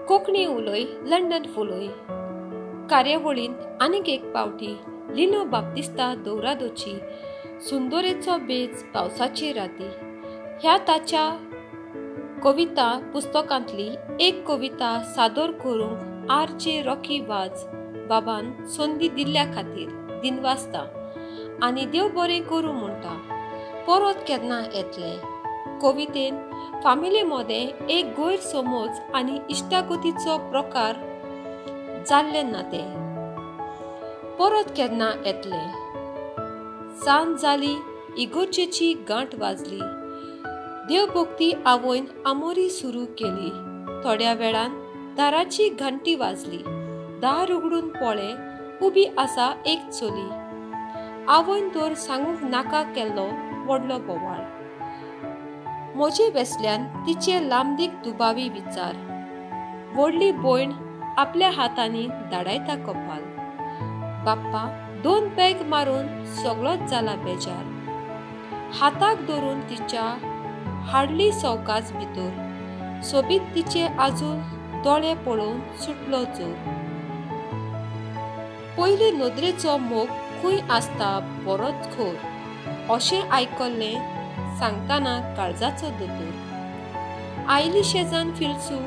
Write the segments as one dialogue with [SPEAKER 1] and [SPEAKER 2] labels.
[SPEAKER 1] कोंकणी उलय लंडन फुलय कार्यावळींत आनीक एक पावटी लिनो बाप्तिस्ता दोरादोची सुंदोरेचो बेज पावसाची राती ह्या ताच्या कविता पुस्तकांतली एक कविता सादर करूंक आर जे रॉकी वाज बाबान संदी दिल्ल्या खातीर दिनवासता आनी देव बरें करूं म्हणटा. परत केन्ना येतले कवितेन फामिली मदें एक गैरसमज आनी इश्टागतीचो प्रकार जाल्ले ना ते परत केन्ना येतले. सांज जाली, इगोर्जेची गांठ वाजली, देवभक्ती आवयन आमोरी सुरू केली. थोड्या वेळान दाराची घंटी वाजली, दार उगडून पळे उबी आसा एक चली. आवयन तर सांगूंक नाका केल्लो व्हडलो बोवाळ. म्हजे वेसल्यान तिचे लांबदीक दुबावी विचार. व्हडली भयण आपल्या हातांनी धाडायता कपाल. बाप्पा दोन पेग मारून सगळोच जाला बेजार. हाताक धरून तिच्या हाडली सवकास भितर. सोबीत तिचे आजून दोळे पळोवन सुटलो जोर. पयले नदरेचो मोग खंय आसता बरोच खोर अशें आयकल्लें सांगतना काळजाचो दोतोर. आयली शेजान फिल्सू,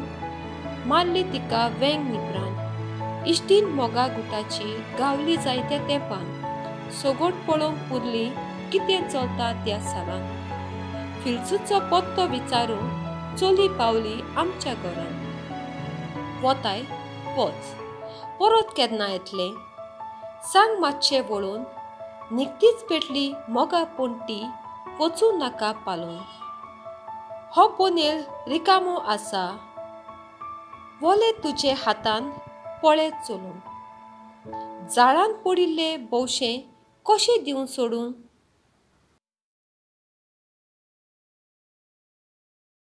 [SPEAKER 1] मारली तिका वेंग निपरान. इश्टीन मोगा गुटाची गावली जायत्या तेंपान. सगोट पळोवंक उरली कितें चलता त्या सालान. फिल्सूचो पत्तो विचारूंक चली पावली आमच्या घरान. वताय वच, परत केन्ना येतलें सांग मातशें वळून. निकतीच पेटली मोगा पणटी वचूं नाका पालोवन. हो पोनेल रिकामो आसा, वोले तुजे हातान पळयत चलून. जाळान पडिल्ले बोवशें कशें दिवन सोडून.